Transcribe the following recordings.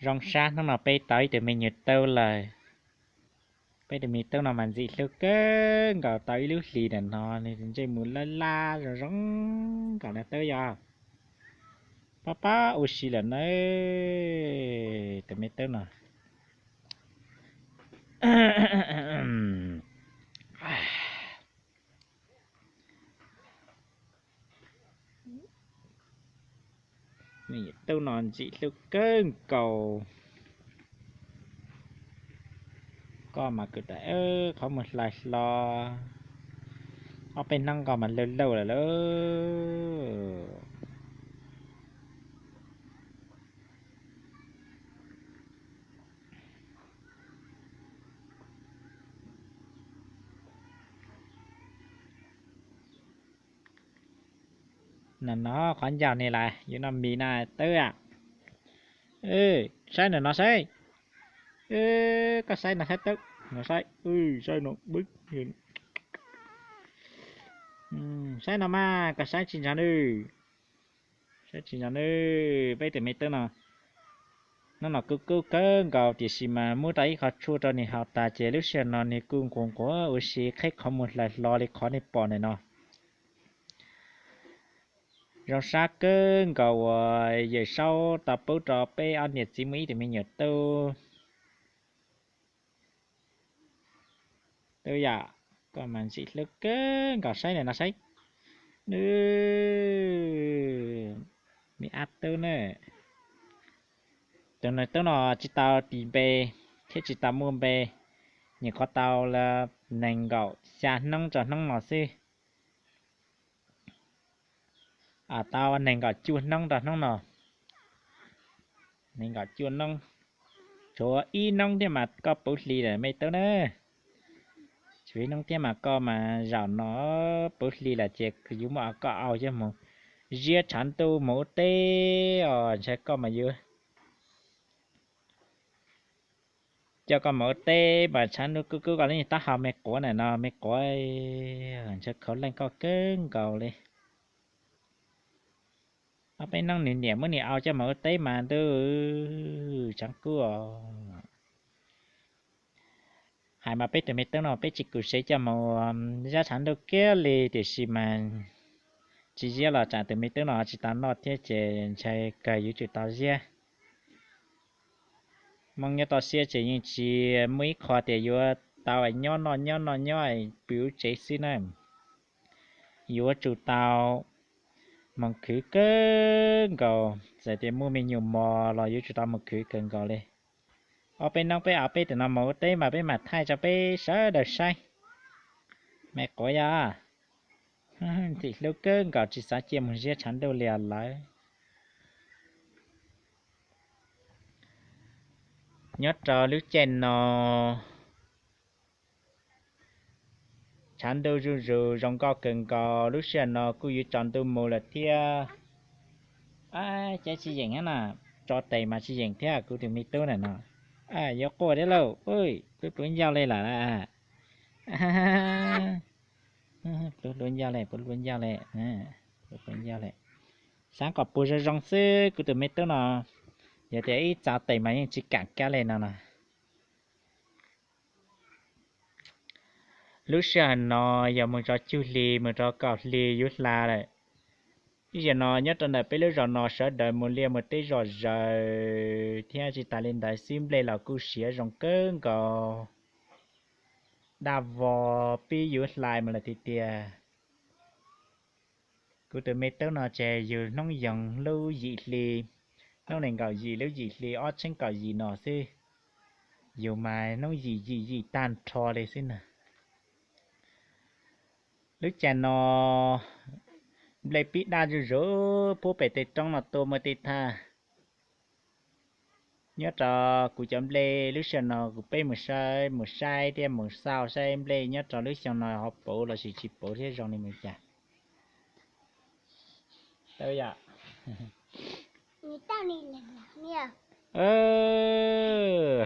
Zoo sab hnub no peb tau ib tug me nyuam taub lawm. Peb tus me taub no mas ntxim hlub kawg nkaus, tau ib lub hlis ntawm no nws ntsej muag laj laj zoo zoo nkauj na taub yog. Pab pab ua si lawm na, tus me taub no. Me nyuam taub no ntxim hlub kawg nkaus. Koj mas kuv tas qhov muag hlais hlo, ob peb hnub koj mas lauj lauj lawm lauj. No no qhov ncauj ne las yuav noj mis na tawb a. Saib no no saib. Koj saib no saib tawb, no saib, saib no, saib no mas koj saib tsis ntsoov nws, saib tsis ntsoov nws. Peb tus me tub no, hnub no kuj kub kawg nkaus tiam sis mas muab tau ib qho tshuaj rau nws haus tas ces lub sij hawm no nws kuj nquag nquag ua si qheb qhov muag hlais hlo li qhov nej pom ntawm no. Zoo sab kawg nkaus uas Yawm Saub tau pub rau peb ob niam txiv muaj ib tug me nyuam tub. Tub yom, koj mas ntxim hlub kawg nkaus, saib ntawm no saib. Nws, me ab tub na. Tus me tub no tsis tau tis npe thiab tsis tau muaj npe, nyuam qhuav tau nees nkaum xya hnub rau hnub no xwb. Tau nees nkaum cuaj hnub rau hnub no. Nees nkaum cuaj hnub, tshuav ib hnub thiab mas koj puv hli lawm me tub na. Tshuav ib hnub thiab mas koj mas zaum no puv hli lawm ces yuav muab koj au coj mus ziab tshav ntuj mus ua teb os, ntshai koj mas yuav coj koj mus ua teb mas tshav ntuj kub kub koj li taub hau me quav ntawm no me quav, ntshai khaus leej koj kawg nkaus li. Ob peb hnub nws niam muab nws au coj mus ua teb mas ntuj, tshav kub os. Hais mas peb tus me tub no peb tsis kus sev coj mus ziab tshav ntuj kiag li tiam sis mas tsis ziab los tsam tus me tub no tsis tau noj thiab ces ntshai kawg yuav tsum tau ziab. Hmoob nyob toj siab ces yeej tsis muaj ib qho tias yuav tau nyob noj nyob noj nyob pw ub tsev xwb na. Yuav tsum tau mus khwv kawg nkaus, txawm tias muaj me nyuam mos los yuav tsum tau mus khwv kawg nkaus li. Ob peb hnub peb au peb tus no mus ua teb mas peb mam thaij rau peb sawv daws saib. Me quav yog ntxim hlub kawg nkaus tsis xav cia mus ziab tshav ntuj li os lawv. Nyob rau lub caij no tshav ntuj zuj zus zoo nkauj kawg nkaus, lub sij hawm no kuj yuav tsaus ntuj mus lawm thiab. Cov tsis yeem na, tso tes mas tsis yeem thiab kuv tus me tub na no. Yuav quaj thiab lauj, pluav pluav ncauj li lawm. Pluav pluav ncauj li, pluav pluav ncauj li, pluav pluav ncauj li. Xav kom puag zoo zoo xwb kuv tus me tub no, yog tias ib txaus tes mas yeej tsis kam kab li no no. Lub sij hawm no yog mus rau cuj hli mus rau kaum hli yuav hla lawm. Ib zaug no nyob rau ntawm peb lub zos no sawv daws mus liaj mus teb zom zaws thiab tsis tas li ntawd xwb nplej los kuj siav zoo kawg nkaus, daj vog pib yuav hla mus lawm tiag tiag. Kuv tus me tub no ces yug hnub yoog lub yim hli, hnub nees nkaum yim lub yim hli ob txhiab kaum yim no xwb. Yug mas hnub yim yim yim tag nrho li xwb na. Lub caij no nplej pib daj zuj zus puag pem tej roob no tuaj muaj tej thaj. Nyob rau kuv cov nplej lub sij hawm no kuv peb mus saib, mus saib thiab mus xauj saib nplej nyob rau lub xyoo no ho puv los sis tsis puv thiab zoo li mus cas. Tau yom.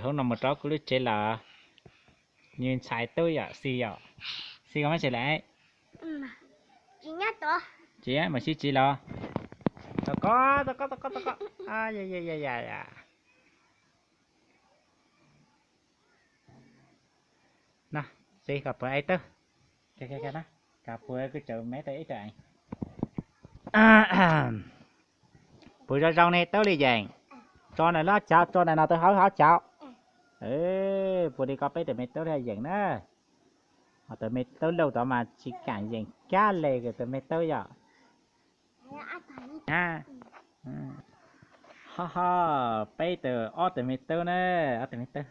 Hauv no mus rau kuv lub tsev lawm. Nws ntxhais tub yom, Xi yom. Xi koj mab tsev lawm? Tsis, mus sib txiv los. Tom koj, tom koj, tom koj, tom koj. No, xij kom puas ev tawb. Kom puas kuj tsaws me tawb ib tawm. Puas zoo zoo ne, tawb li yeem. Tso na lub hauv chav, tso na no tawb hauv hauv chav. Puas li koj peb tawm me tawb li yeem na. Ho tawm me tawb lauj tod mas tsis kam yeem kab le tawm me tawb yom. Ho ho, peb tawm ob tawm me tawb na, ob tawm me tawb.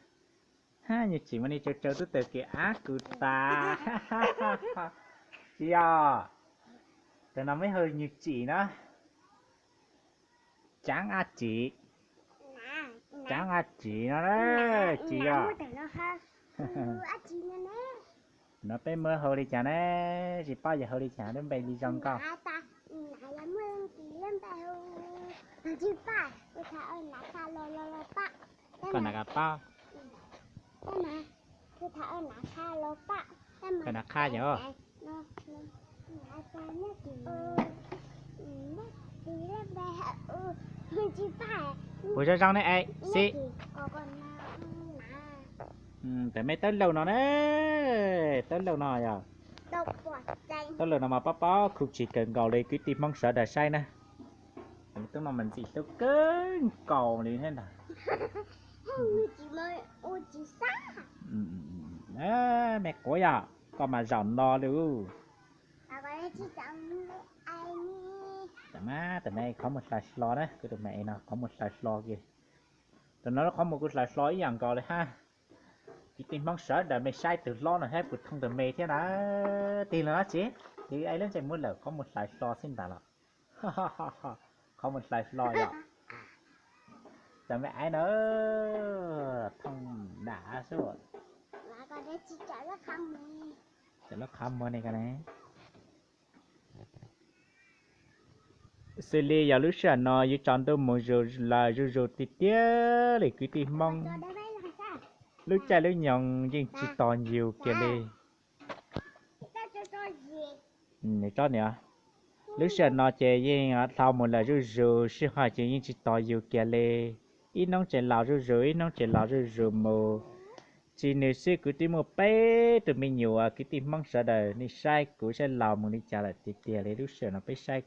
Ha, nyuag tsim mas ni tsaws tsaws tub tawm kiag ab kuv tas. Tsis yog, tawm no meb hu nyuag tsim na. Caav ab tsim, caav ab tsim no na, tsis yog. No peb muab hu li cas ne, tsis paub yog hu li cas, lub npe li zoo nkauj. Koj na koj paub. Koj na qha yom. Puas zoo zoo ne es xij. Tawm me tawb lauj no ne, tawb lauj no yog, tawb lauj no mas pob pob khu tsis kawg nkaus li kwv tij Hmoob sawv daws saib na. Tub no mas ntxim hlub kawg nkaus li thiab ntag. Me quav yog koj mas zaum no lawm. Tawm me, tawm me qhov muag hlais hlo na, kuv tus me no qhov muag hlais hlo kiag. Tam no lub qhov muag kuv hlais hlo ib yam nkaus li hab. Kwv tij Hmoob sawv daws mej saib tug hlob no hab puas thooj tug me thiab na. Tig los no tsis, tig es lub ntsej muag lawm qhov muag hlais hlo xwb ntag los. Qhov muag hlais hlo yom. Tawm me aiv na, thooj dam xwb. Tawm lub qhov muag ne ko ne. Xws li yog lub sij hawm no yuav tsaus ntuj mus zus lawm zuj zus tiag tiag li kwv tij Hmoob. Lub caij lub nyoog yeej tsis tos yus kiag li. Lub sij hawm no ces yeej dhau mus lawm zuj zus, sij hawm ces yeej tsis tos yus kiag li. Ib hnub ces laus zuj zus, ib hnub ces laus zuj zus mus. Tsis nws xwb, kuv twb muaj peb tug me nyuam, kwv tij Hmoob sawv daws nej saib kuv saib laus mus li cas lawm tiag tiag li. Lub sij hawm no peb saib